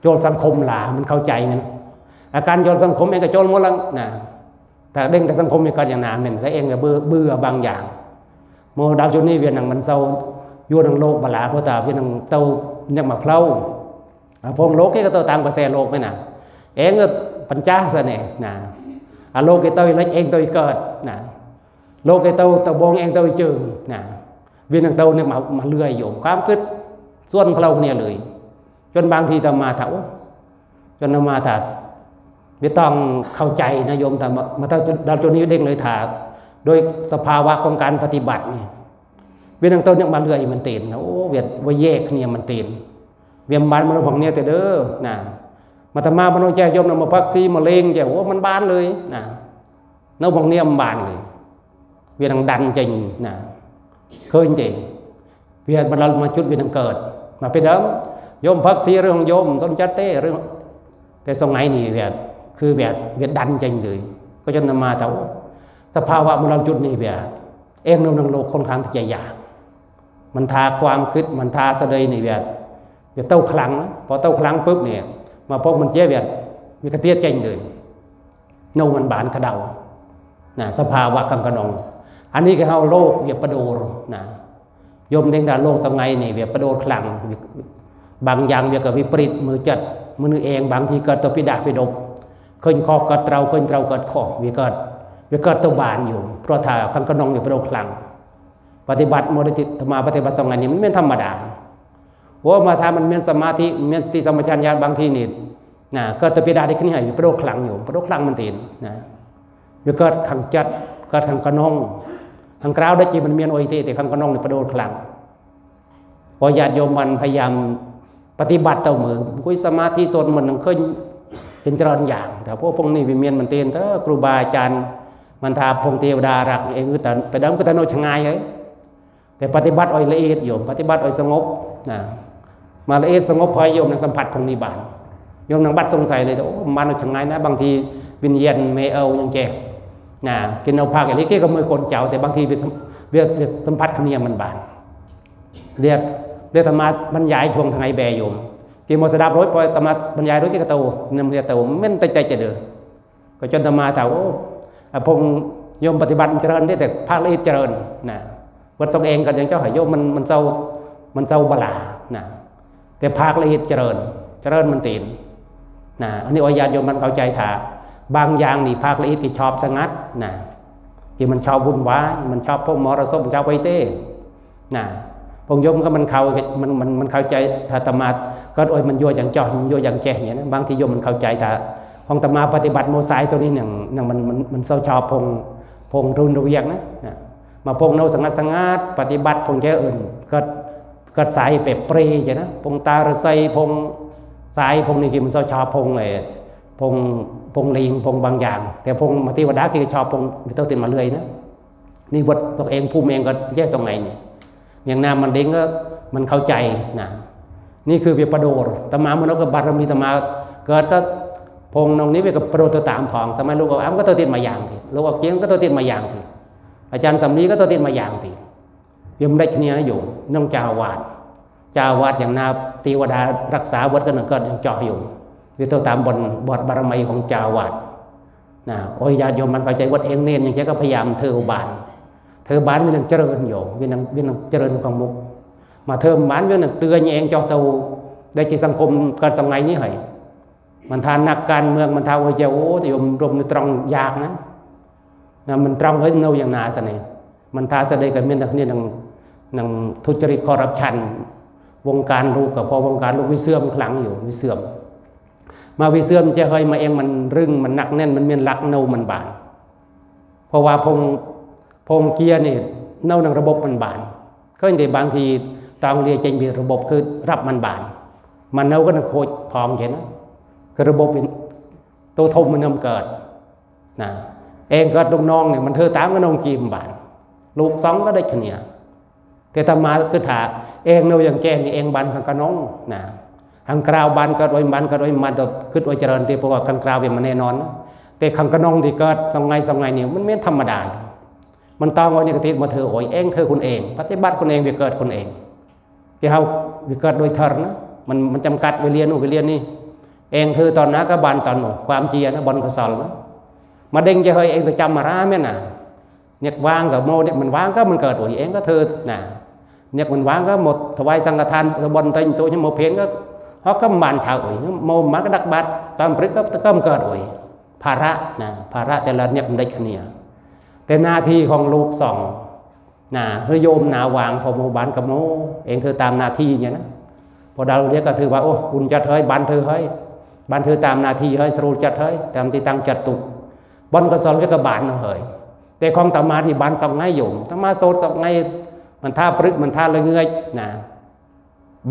ໂຈນສັງຄົມຫຼາ ມັນເຂົ້າໃຈແມ່ນ ອາການໂຈນສັງຄົມເອງກໍໂຈນໝົດລະນະ ຖ້າເດັ່ງແຕ່ສັງຄົມມີການຢ່າງໜາແມ່ນ ແຕ່ເອງກໍເບື່ອ ເບື່ອບາງຢ່າງ ໂມດາວຈຸດນີ້ວຽນໜັງມັນເຊົາຢູ່ນຳໂລກບາລາ ເພາະຕາວຽນໜັງເຕົ້າຍັກມາເພົາ ອາ ພວກໂລກເອງກໍໂຕຕາມກະແສໂລກແມ່ນນະ ເອງກໍປັນຈາສະແນນະ ອາໂລກເອງໂຕເລັກເອງໂຕເກີດນະ ໂລກເອງໂຕຕະບົງເອງໂຕຈຶ່ງນະ ວຽນໜັງໂຕນີ້ມາ ມາເລື່ອຍໂຍມ ຄວາມຄິດສ່ວນເຂົາເຫຼົ່ານີ້ເລີຍ ຈົນບາງທີຕາມາຖ້າ ໂອ້ ຈົນມາຖ້າ ບໍ່ຕ້ອງເຂົ້າໃຈນະໂຍມ ຖ້າມາ ມາຖ້າດາວຈຸດນີ້ເດັງເລີຍ ຖ້າໂດຍສະພາວະຂອງການປະຕິບັດນີ້ ເວນນາງຕົ້ນຍັງມາເລື່ອຍມັນເຕນນະ ໂອ້ ວຽດ ວຽກເນຍມັນເຕນ ວຽມບານມະໂນພັງເນຍແຕ່ເດີນະ ມາຕະມາມະໂນແຈໂຍມນຳມາພັກຊີມະເລັງແຈ ໂອ້ ມັນບານເລີຍນະ ໂນພັງເນຍມັນບານເລີຍ ວຽນນາງດັນເຈັງນະ ເຄີຍເຈ ວຽດມາລະມາຈຸດວຽດນຳເກີດ ມາເປັນເດີມ ໂຍມພັກສີເລື່ອງຂອງໂຍມ ສົນຈັດເຕເລື່ອງ ແຕ່ສະໄໝນີ້ວຽດ ຄືວຽດ ວຽດດັນເຈັງເລີຍ ກໍຈົນນຳມາເທົ່າ ສະພາວະມະລະຈຸດນີ້ວຽດ ເອງໜຶ່ງໂລກຄ່ອນຂ້າງທີ່ຈະຍາກ ມັນຖ້າຄວາມຄິດ ມັນຖ້າສະເດຍນີ້ວຽດ ວຽດເຕົ້າຂະລັງ ພໍເຕົ້າຂະລັງປຶບນີ້ ມາພົບມັນເຈຍວຽດ ວຽດກະຕຽດເຈັງເລີຍ ໂນມັນບານກະເດົານະ ສະພາວະຄັງກະໜອງ ອັນນີ້ກະເຮົາໂລກວຽດປະໂດລນະ ໂຍມເດັງດາໂລກສະໄໝນີ້ ວຽດປະໂດລຂະລັງ ບາງຢ່າງວຽດກະວິປະລິດ ມື້ຈັດ ມື້ເອງ ບາງທີເກີດຕົວປິດາປິດົບ ເຄີຍຄອບເກີດເຕົາ ເຄີຍເຕົາເກີດຄອບ ວຽດເກີດ ວຽດເກີດຕົວບານຢູ່ ເພາະຖ້າຄັງກະໜອງວຽດປະໂດລຂະລັງ ປະຕິບັດໂມເດຕິ ມາປະຕິບັດສອງອັນນີ້ ມັນແມ່ນທຳມະດາ ໂອ້ ມາຖ້າມັນແມ່ນສະມາທິ ແມ່ນສະຕິສຳປະຊັນຍະ ບາງທີນີ້ ນະ ເກີດແຕ່ປີດາເດັກນີ້ໃຫ້ປະໂດດຂະລັງຢູ່ ປະໂດດຂະລັງມັນຕີນນະ ຢູ່ເກີດຂັງຈັດ ເກີດຂັງກະນອງ ຂັງກະລາວໄດ້ຈີມັນມຽນໂອຍເຕ ແຕ່ຂັງກະນອງນີ້ປະໂດດຂະລັງ ຂໍຍາດໂຍມມັນພະຍາຍາມປະຕິບັດຕໍ່ມື ຄຸຍສະມາທິ ສວດມົນ ເຄີຍເປັນຈະເລີນຢ່າງ ຖ້າພວກ ພວກນີ້ວິມຽນມັນຕີນເທີ ຄູບາອາຈານ ມັນຖ້າພວກເທວະດາລັກເອງ ຄືຕາ ໄປດຳຄືຕາໂນດຊະງ່າຍເອີຍ ແຕ່ປະຕິບັດເອົາລະອຽດໂຍມ ປະຕິບັດເອົາສະຫງົບນະ ມາລະອຽດສະຫງົບ ໃຫ້ໂຍມນາງສຳຜັດຂອງນິບານ ໂຍມນາງບັດສົງໄສເລີຍ ໂອ້ ມັນເອົາຊະງ່າຍນະ ບາງທີວິນຍານແມ່ເອົາຫຍັງແຈນະ ກິນເອົາພາກອີ່ຫຼີ ເກກະມືຄົນເຈົ້າ ແຕ່ບາງທີໄປສຳ ໄປ ໄປສຳຜັດຂະເໜຍມັນບານ ລຽກ ລຽກຕາມາບັນຍາຍຊ່ວງທາງໄອແບໂຍມ ເກໂມສະດັບໂລດ ປ່ອຍຕາມາບັນຍາຍໂລດ ເກກະໂຕ ນຳເລໂຕ ແມ່ນແຕ່ໃຈຈະເດີ ກໍຈົນຕາມາຖ້າ ໂອ້ ອາ ພົງໂຍມປະຕິບັດຈະເລີນເດ້ ແຕ່ພາກລະອຽດຈະເລີນນະ ວັດສົງເອງກໍຍັງເຈົ້າໃຫ້ໂຍມ ມັນ ມັນເຊົາ ມັນເຊົາບາລານະ ແຕ່ພາກລະອຽດຈະເລີນ ຈະເລີນມັນຕີນນະ ອັນນີ້ ໂອຍ ຍາດໂຍມມັນເຂົ້າໃຈ ຖ້າບາງຢ່າງນີ້ພາກລະອຽດທີ່ຊອບສະຫງັດນະ ທີ່ມັນຊອບວຸ່ນວາຍ ມັນຊອບພວກມໍລະສົບ ມັນຊອບໄວເຕ ນະ ພວກໂຍມກໍມັນເຂົ້າ ມັນ ມັນ ມັນເຂົ້າໃຈ ຖ້າອາດຕະມາກໍ ໂອ້ຍ ມັນຍົວຢ່າງຈໍ້ ມັນຍົວຢ່າງແກ່ ຫຍັງນະ. ບາງທີໂຍມມັນເຂົ້າໃຈ ຖ້າຂອງອາດຕະມາປະຕິບັດໂມສາຍໂຕນີ້ ໜຶ່ງ ໜຶ່ງ ມັນ ມັນ ມັນເຊົາຊອບ ພົງ ພົງລຸນລະວຽກນະ ນະ ມາພົງໂນສະຫງັດສະຫງັດ ປະຕິບັດ ພົງແກ່ອື່ນ ກໍ ກໍສາຍແບບເປຣຈັ່ງນະ ພົງຕາລະໄຊ ພົງສາຍ ພົງນີ້ທີ່ມັນເຊົາຊອບ ພົງ ເອີ ພົງ ພົງລີງ ພົງບາງຢ່າງ ແຕ່ພົງມາເທວະດາທີ່ຊອບ ພົງເຕົາຕິດມາເລື້ອຍນະ. ນີ້ວັດຕົວເອງ ພູມເອງກໍແຍກສອງໄງນີ້ ຢ່າງນ້ຳມັນເດ້ງກໍມັນເຂົ້າໃຈນະ. ນີ້ຄືວຽກປະໂດດ ຕາມາມະໂນກໍບາລະມີຕາມາເກີດກໍ ພົງນ້ອງນີ້ວຽກກໍປະໂດດຕົວຕາມຂອງ ສະໄໝລູກອອກອາມກໍຕົວຕິດມາຢ່າງທີ່ ລູກອອກຈຽງກໍຕົວຕິດມາຢ່າງທີ່ ອາຈານສຳລີກໍຕົວຕິດມາຢ່າງທີ່ ວຽກມັນໄດ້ຄະເນຍນະໂຍມ ນ້ອງເຈົ້າອາວາດ ເຈົ້າອາວາດຢ່າງໜ້າ ເທວະດາຮັກສາວັດກໍນັ່ງເກີດຢ່າງເຈາະໂຍມ ວຽກຕົວຕາມບ່ອນ ບ່ອນບາລະມີຂອງເຈົ້າອາວາດ ນະ. ໂອ້ຍ ຍາດໂຍມມັນເຂົ້າໃຈ ວັດເອງເນນຫຍັງແຈກໍພະຍາຍາມຖືບານ ຖືບານວຽກນັ້ນຈະເລີນໂຍມ ວຽກນັ້ນ ວຽກນັ້ນຈະເລີນຄວາມມຸກ ມາເທີມບານວຽກນັ້ນເຕືອນເອງເຈາະໂຕ ໄດ້ທີ່ສັງຄົມການສັງໄງນີ້ໃຫ້ ມັນທ່ານັກການເມືອງ ມັນທ່າ ໂອ້ຍ ເຈົ້າ ໂອ້ ແຕ່ໂຍມລົມໃນຕຣອງຍາກນະ ນະ ມັນຕຣອງເຮີ້ຍເນົ່າຢ່າງໜາຊະນີ້ ມັນທ່າສະເດກໍແມ່ນນັກນີ້ ໜັງ ໜັງທຸດຈະລິດຄໍຣັບຊັນ ວົງການລູກກໍພໍ ວົງການລູກວິເຊື່ອມຂລັງຢູ່ ວິເຊື່ອມ ມາວິເຊື່ອມຈະເຮີ້ຍມາເອງ ມັນລຶງ ມັນໜັກແໜ້ນ ມັນແມ່ນຫຼັກເນົ່າມັນບານ ເພາະວ່າພົງ ພົງເກຍນີ້ເນົ່າໜັງລະບົບມັນບານ ເຄີຍເດ ບາງທີຕອງເລຍເຈັງເບລະບົບຄືຮັບມັນບານ ມັນເນົ່າກໍນັ່ງໂຄດພອງເຫັນ ຄືລະບົບໂຕທົມມັນນຳເກີດນະ ເອງເກີດລູກນ້ອງນີ້ ມັນເທີຕາມກັບນ້ອງກີມບານ ລູກສອງກໍໄດ້ຄະເນຍ ແຕ່ຕາມາຄືຖ້າເອງໂນຢ່າງແກ່ນີ້ ເອງບານຄັງກະນອງນະ ຄັງກາວບານເກີດໄວ້ ບານເກີດໄວ້ ມາດອກຄຶດໄວ້ຈະເລີນຕິ ເພາະວ່າຄັງກາວເປັນມັນແນ່ນອນ ແຕ່ຄັງກະນອງທີ່ເກີດສອງໄງສອງໄງນີ້ ມັນແມ່ນທຳມະດາ ມັນຕ້ອງໄວ້ນີ້ກະຕິມາເທີໂອຍ ເອງເທີຄຸນເອງ ປະຕິບັດຄຸນເອງ ວຽກເກີດຄຸນເອງ ທີ່ເຮົາວຽກເກີດໂດຍເທີນະ ມັນ ມັນຈຳກັດເວລາໂນເວລານີ້ ເອງເທີຕອນໜ້າກະບານຕອນໂນ ຄວາມເຈຍນະ ບ່ອນກະສອນນະ ມາເດັງຈະເຮີ້ຍເອງໂຕຈຳມາລາແມ່ນນະ ຍາກວາງກໍໂມ ມັນວາງກໍມັນເກີດໂອຍ ເອງກໍເທີນະ ຍາກມັນວາງກໍໝົດ ຖວາຍສັງຄະທານ ຕະບ່ອນເຕັງໂຕຍັງໂມເພນກໍ ເຮົາກໍບານເທີໂອຍ ໂມມາກໍດັກບາດ ກຳປຶກກໍ ກໍເກີດໂອຍ ພາລະນະ ພາລະແຕ່ລະຍາກມັນໄດ້ຄະເນຍ ແຕ່ໜ້າທີ່ຂອງລູກສອງນະ ຄືໂຍມໜ້າວາງ ເພາະໂມບານກໍໂມ ເອງເທີຕາມໜ້າທີ່ນີ້ນະ ພໍດາວລຽກກໍຖືວ່າ ໂອ້ ອຸ່ນຈັດເຮີ້ຍ ບານເທີເຮີ້ຍ ບານເທີຕາມໜ້າທີ່ເຮີ້ຍ ສະໂຣຈັດເຮີ້ຍ ຕາມທີ່ຕັ້ງຈັດຕຸ ບ່ອນກໍສອນວຽກກະບານເນາະເຮີ້ຍ ແຕ່ຂອງຕາມາທີ່ບານສອງໄງໂຍມ ຕາມາໂສດສອງໄງ ມັນທ່າປຶກ ມັນທ່າລະເງືອຍນະ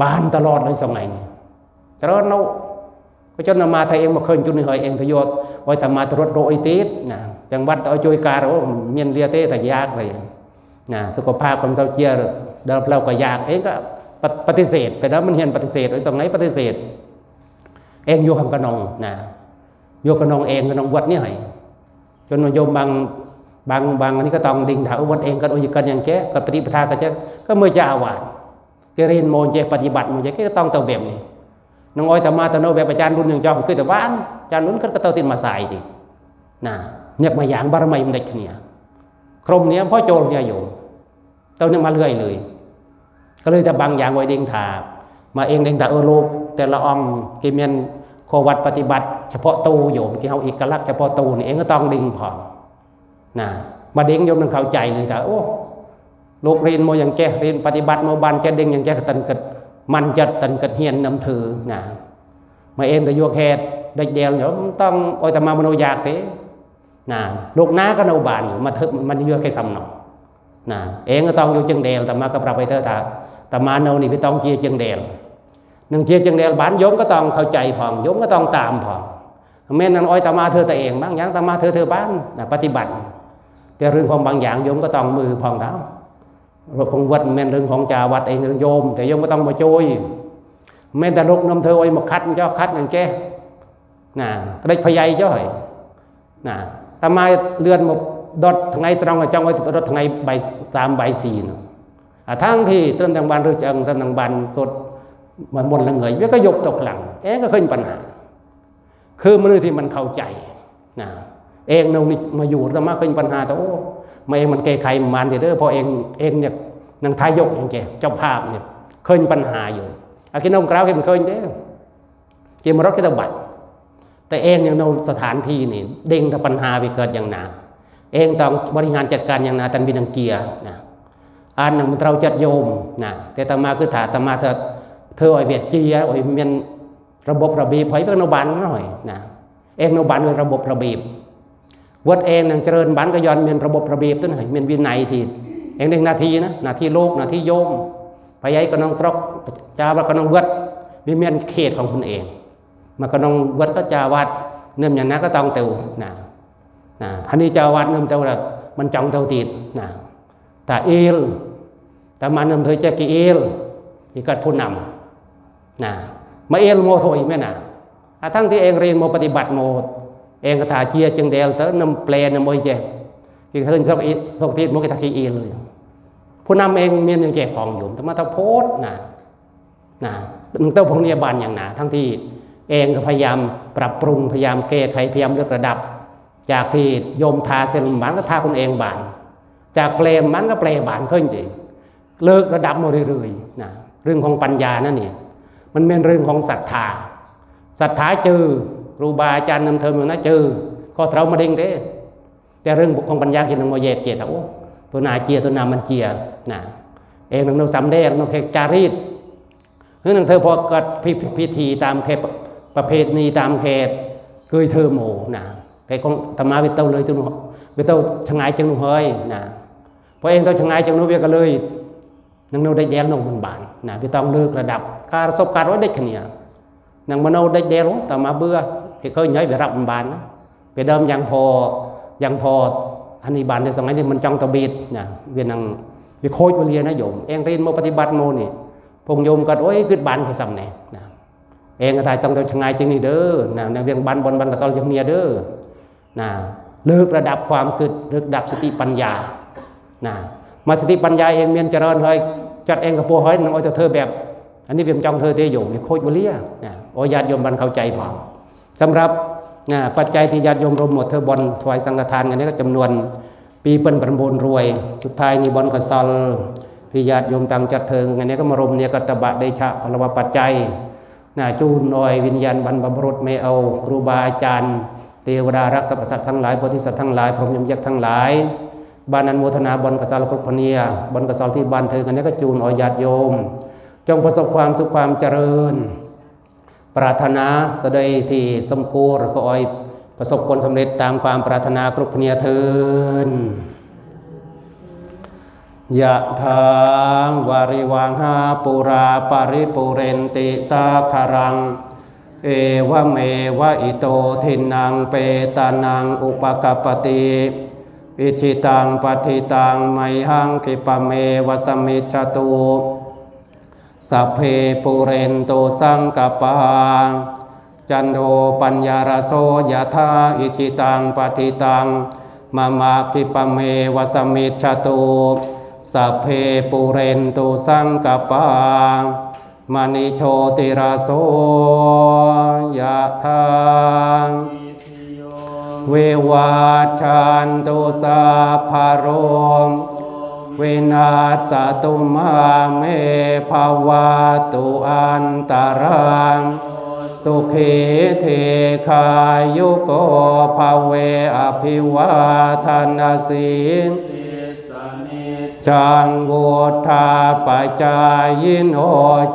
ບານຕະຫຼອດເລີຍສອງໄງນີ້ ຈະເລີນເນາະ ກໍຈົນຕາມາໄທເອງບໍ່ເຄີຍຈຸດນີ້ເຮີ້ຍ ເອງທະຍອດ ໂອ້ຍ ຕາມາຕະຫຼອດໂລກອີຕິດນະ ຈັງຫວັດເອົາໂຈຍກາ ໂອ້ ມຽນເລຍເຕ ຕະຍາກເລີຍນະ ສຸຂະພາບຄວາມເຊົາເຈ້ຍ ດາວເຮົາກໍຢາກ ເອງກໍປະ ປະຕິເສດໄປແລ້ວ ມັນຮຽນປະຕິເສດ ໂອ້ຍ ສອງໄງປະຕິເສດ ເອງຢູ່ຄຳກະນອງນະ ຢູ່ກະນອງເອງ ກະນອງວັດນີ້ໃຫ້ ຈົນວ່າໂຍມບາງ ບາງ ບາງອັນນີ້ກໍຕ້ອງດິງຖ້າ ເອີ ວັດເອງກໍ ໂອ້ຍ ກັນຫຍັງແຈ ກໍປະຕິປະທາກໍຈະ ກໍເມື່ອຈາອາວາດ ກໍຮຽນໂມເຈ ປະຕິບັດໂມເຈ ກໍຕ້ອງເຕົາແບບນີ້ ນາງອ້ອຍຕາມາຕະໂນແບບອາຈານລຸນຍັງຈອມ ຄືແຕ່ວານ ອາຈານລຸນກໍ ກໍເຕົາຕິດມາສາຍຕິນະ ຍາກມາຢ່າງ ບາລະໄມມັນໄດ້ຄະເນຍ ໂຄຣມເນຍ ພໍໂຈລເນຍໂຍມ ເຕົານີ້ມາເລື້ອຍເລີຍ ກໍເລີຍແຕ່ບາງຢ່າງໄວ້ເດັງຖ້າ ມາເອງເດັງຖ້າ ເອີ ໂລກແຕ່ລະອ່ອງທີ່ແມ່ນຂໍ້ວັດປະຕິບັດສະເພາະໂຕໂຍມ ທີ່ເຮົາເອກະລັກສະເພາະໂຕນີ້ ເອງກໍຕ້ອງເດັງພ້ອມນະ ມາເດັງໂຍມນັ້ນເຂົ້າໃຈເລີຍຖ້າ ໂອ້ ໂລກຮຽນໂມຫຍັງແຈ ຮຽນປະຕິບັດໂມບານຈະເດັງຫຍັງແຈ ກະຕັນກະ ມັນຈະຕັນກະຮຽນນຳເທີນະ ມາເອງແຕ່ຢູ່ແຄ່ເດັກດຽວໂຍມ ຕ້ອງ ໂອ້ຍ ຕາມາມະໂນຢາກເຕ ນະ ລູກໜ້າກໍເນົ່າບານຢູ່ ມາເທີ ມັນຢູ່ແຄ່ຊຳເນາະ ນະ ເອງກໍຕ້ອງຢູ່ຈຶງແດນ ຕາມາກໍປະໄປເທີ ຖ້າຕາມາເນົ່ານີ້ໄປຕ້ອງເຈຍຈຶງແດນ ໜຶ່ງເຈຍຈຶງແດນບານ ໂຍມກໍຕ້ອງເຂົ້າໃຈພ້ອມ ໂຍມກໍຕ້ອງຕາມພ້ອມ ແມ່ນນາງອ້ອຍຕາມາເທີຕາເອງ ບາງຢ່າງຕາມາເທີເທີບານນະ ປະຕິບັດ ແຕ່ເລື່ອງຂອງບາງຢ່າງໂຍມກໍຕ້ອງມືພ້ອມດາວ ເລື່ອງຂອງວັດແມ່ນເລື່ອງຂອງຈາວັດເອງ ເລື່ອງໂຍມ ແຕ່ໂຍມກໍຕ້ອງມາໂຈຍ ແມ່ນແຕ່ລູກນຳເທີ ໂອ້ຍ ມາຂັດເຈົ້າ ຂັດຫຍັງແຈ ນະ ກະໄດ້ພະໃຫຍ່ເຈົ້າເຮີ້ຍ ນະ ຕາມາເລື່ອນໝົດ ດອດໄຖຕຣອງ ຈ້ອງໄວ້ ດອດໄຖໃບສາມໃບສີ່ນະ ອາ ທັງທີ່ເຕີມທາງບ້ານ ຫຼືຈັ່ງເຕີມທາງບ້ານສົດ ມັນມົນລະເງີຍ ວຽກກໍຍົກຕົກຫຼັງ ເອງກໍເຄີຍມີປັນຫາ ຄືມື້ນີ້ທີ່ມັນເຂົ້າໃຈນະ ເອງໂນນີ້ມາຢູ່ ຕາມາເຄີຍມີປັນຫາ ແຕ່ ໂອ້ ມາເອງມັນແກ້ໄຂມັນເດີ ເພາະເອງ ເອງນີ້ນາງທາຍົກ ເອງເຈົ້າພາບນີ້ເຄີຍມີປັນຫາຢູ່ ອາ ກິນນົມກາວ ເຄີຍເດີ ເກມມະລົດກິດຕະບັດ ແຕ່ເອງຍັງໂນສະຖານທີ່ນີ້ ເດັງແຕ່ປັນຫາໄປເກີດຢ່າງໜາ ເອງຕ້ອງບໍລິຫານຈັດການຢ່າງໜາ ຕັນວິນັງເກຍນະ ອ່ານໜັງມັນເທົ່າຈັດໂຍມນະ ແຕ່ອາດຕະມາຄືຖ້າອາດຕະມາເທື່ອ ເທື່ອອອຍວຽດເຈຍ ອອຍແມ່ນລະບົບລະບຽບ ອອຍເບິ່ງນະບານໜ້ອຍນະ ເອງນະບານເອີ້ນລະບົບລະບຽບ ເວີດເອງໜັງຈະເລີນບານກໍຍ້ອນແມ່ນລະບົບລະບຽບຕົວນັ້ນ ແມ່ນວິໄນທີ່ເອງເລັ່ງໜ້າທີ່ນະ ໜ້າທີ່ລູກ ໜ້າທີ່ໂຍມ ພະໃຫຍ່ກໍນອງສຣອກ ຈາວັດກໍນອງເວີດ ມີແມ່ນເຂດຂອງຕົນເອງ ມາກໍນອງເວີດກໍຈາວັດ ເນີມຫຍັງນະກໍຕ້ອງເຕີນະ ນະ ອັນນີ້ຈາວັດເນີມເຕີລະ ມັນຈອງເຕີຕິດນະ ຕາເອລ ຕາມາເນີມເຕີຈະກີເອລ ທີ່ກັດຜູ້ນຳ ນະ ມາເອລໂມໂທອີກແມ່ນນະ ອາ ທັງທີ່ເອງຮຽນໂມປະຕິບັດໂມ ເອງກະຖາເຈຍຈຶ່ງແດລເຕີ ນຳແປນຳໂອຍເຈ ທີ່ເພິ່ນສອກອີ ສອກຕິດໂມກິດຕາກີເອລ ຜູ້ນຳເອງມີຫຍັງແຈກຂອງຢູ່ ແຕ່ມາຕະໂພດນະ ນະ ເຕີພວກນີ້ບານຫຍັງນະ ທັງທີ່ເອງກໍພະຍາຍາມປັບປຸງ ພະຍາຍາມແກ້ໄຂ ພະຍາຍາມເລີກລະດັບ ຈາກທີ່ໂຍມທ່າເສັ້ນບານກໍທ່າຄົນເອງບານ ຈາກແປນບານກໍແປນບານຄືນເດ ເລີກລະດັບມາເລື້ອຍໆນະ ເລື່ອງຂອງປັນຍານັ້ນນີ້ ມັນແມ່ນເລື່ອງຂອງສັດທາ ສັດທາຈື່ ຄູບາອາຈານນຳເທີມນະຈື່ ຂໍເທົ່າມາເດັງເດ້ ແຕ່ເລື່ອງຂອງປັນຍາເຫັນນຳມາແຍກເຈຍ ໂອ້ ຕົວໜ້າເຈຍ ຕົວໜ້າມັນເຈຍນະ ເອງນຳສຳແດງນຳແຂກຈາຣີດ ຄືໜັງເທີພອກັດພິ ພິທີຕາມແຂກ ປະເພນີຕາມແຂກເກີຍເທີໂມນະ ແຕ່ຂອງອາດຕະມາວິເຕົາເລີຍ ເວເຕົາຊະງາຍຈຶ່ງເຮີຍນະ ເພາະເອງເຕົາຊະງາຍຈຶ່ງເວີຍກະເລີຍ ໜັງໂນເດັກແດງໜົງມັນບານນະ ໄປຕ້ອງເລີກລະດັບ ການປະສົບການວ່າເດັກຂະເໜຍ ໜັງມະໂນເດັກແດງ ໂອ້ ຕາມາເບື່ອ ເຄີຍເຄີຍໃຫຍ່ໄປຮັບມັນບານນະ ໄປເດີມຍັງພໍ ຍັງພໍ ອັນນີ້ບານແຕ່ສະໄໝນີ້ມັນຈ້ອງຕະບີດນະ ວຽນໜັງ ວິໂຄດວິເລຍນະໂຍມ ເອງຮຽນໂມປະຕິບັດໂມນີ້ ພວກໂຍມກໍ ໂອ້ຍ ຄຶດບານເຂົາສ່ຳແດ່ນະ ເອງກໍຕ້ອງເອົາຊະງາຍຈຶ່ງນີ້ເດີນະ ໃນວຽງບ້ານບ່ອນບ້ານກະຊອນເຮັດເນຍເດີ ນະ ເລີກລະດັບຄວາມຄິດ ເລີກລະດັບສະຕິປັນຍານະ ມາສະຕິປັນຍາເອງແມ່ນຈະເລີນເຮີຍ ຈັດເອງກະປົວເຮີຍ ນຳເອົາແຕ່ເທີແບບ ອັນນີ້ວຽງຈ້ອງເທີເຕໂຍມ ໂຄດບໍ່ເລຍນະ ໂອຍາດໂຍມບັນເຂົ້າໃຈພໍ ສຳລັບນະ ປັດໄຈທີ່ຍາດໂຍມລົມໝົດເທີບ່ອນຖວາຍສັງຄະທານ ອັນນີ້ກໍຈຳນວນ ປີເປັນປະມູນລວຍ ສຸດທ້າຍນີ້ບ່ອນກະຊອນ ທີ່ຍາດໂຍມຕັ້ງຈັດເທີ ອັນນີ້ກໍມາລົມເນຍ ກັດຕະບະເດຊະ ພະລະວະປັດໄຈ ນະ ຈູນອອຍວິນຍານບັນພະບຸລຸດ ແມ່ເອົາ ຄູບາອາຈານ ເທວະດາ ລັກສະພະສັດທັງຫຼາຍ ໂພທິສັດທັງຫຼາຍ ພົມຍົມຍັກທັງຫຼາຍ ບານອະນຸໂມທະນາ ບ່ອນກະຊອນ ກຸບພະເນຍ ບ່ອນກະຊອນທີ່ບ້ານເທີ ອັນນີ້ກໍຈູນອອຍຍາດໂຍມ ຈົ່ງປະສົບຄວາມສຸກຄວາມຈະເລີນ ປາດຖະໜາສະເດີຍທີ່ສົມຄວນ ຂໍໃຫ້ປະສົບຜົນສຳເລັດຕາມຄວາມປາດຖະໜາ ກຸບພະເນຍເທີນ. ຍະຖາ ວາລິວະຫາ ປູຣາ ປະລິປູເຣນຕິ ສາຄະລັງ ເອວະເມວະ ອິໂຕ ທິນນັງ ເປຕານັງ ອຸປະກັບປະຕິ ອິດຖິຕັງ ປັດຖິຕັງ ໄມຫັງ ຂິບປະເມວະ ສະມິດຊະຕຸ ສັບເພ ປູເຣນຕຸ ສັງກະປາ ຈັນໂທ ປັນຍາ ລະໂສ ຍະຖາ ອິດຖິຕັງ ປັດຖິຕັງ ມະມະ ຂິບປະເມວະ ສະມິດຊະຕຸ ສັບເພ ປູເຣນຕຸ ສັງກະປາ ມະນິ ໂຊຕິລະໂສ ຍະຖາ ວິວັດຊັນຕຸ ສັບພະໂລ ວິນັດສະຕຸ ມາເມ ພະວັດຕຸ ອັນຕະລາ ສຸຂີ ດີຄາຍຸໂກ ພະເວ ອະພິວາທະນະສີ ສະນິດຈັງ ວຸດທາປະຈາຍິໂນ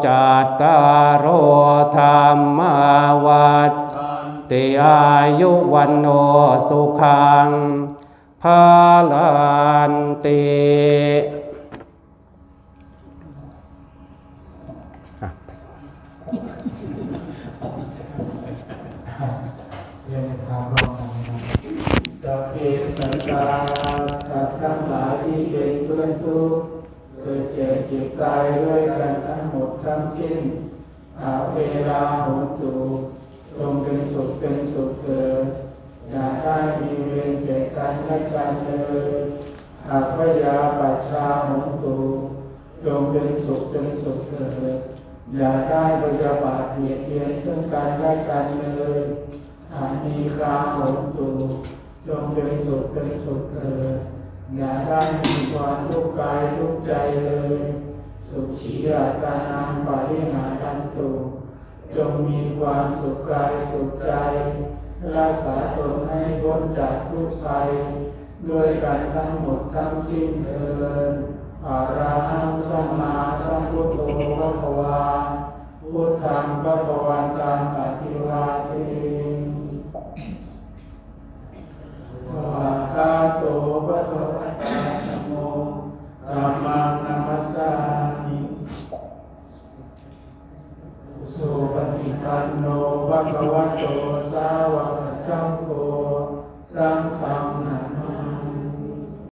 ຈັດຕາໂລ ທຳມາ ວັດທັນຕິ ອາຍຸ ວັນໂນ ສຸຂັງ ພະລັນຕິ. ອ່ະ ສັບເພ ສັດຕາ ສັດທັງຫຼາຍທີ່ເປັນເພື່ອນທຸກ ເກີດແກ່ເຈັບຕາຍດ້ວຍກັນທັງໝົດທັງສິ້ນ ອະເວລາ ໂຫນຕຸ ຈົ່ງເປັນສຸກເປັນສຸກເທີດ ຢ່າໄດ້ມີເວນແກ່ກັນແລະກັນເລີຍ ອະພະຍາປັດຊາ ໂຫນຕຸ ຈົ່ງເປັນສຸກເປັນສຸກເທີດ ຢ່າໄດ້ພະຍາບາດບຽດບຽນເຊິ່ງກັນແລະກັນເລີຍ ອະນີຄາ ໂຫນຕຸ ຈົ່ງເປັນສຸກເປັນສຸກເທີດ ຢ່າໄດ້ມີຄວາມທຸກກາຍທຸກໃຈເລີຍ ສຸຂີ ອັດຕານັງ ປະລິຫາຣັນຕຸ ຈົ່ງມີຄວາມສຸກກາຍສຸກໃຈ ຮັກສາຕົນໃຫ້ພົ້ນຈາກທຸກໄພ ດ້ວຍກັນທັງໝົດທັງສິ້ນເທີນ. ອະຣະຫັງ ສຳມາສຳພຸດໂທ ພະຄະວາ ພຸດທັງ ພະຄະວັນຕັງ ອະພິວາເທມິ. ສະວາກຂາໂຕ ພະຄະວະຕາ ທຳໂມ ທຳມັງ ນະມັດສາມິ. ສຸປະຕິປັນໂນ ພະຄະວະໂຕ ສາວະກະສັງໂຄ ສັງຄັງ ນະ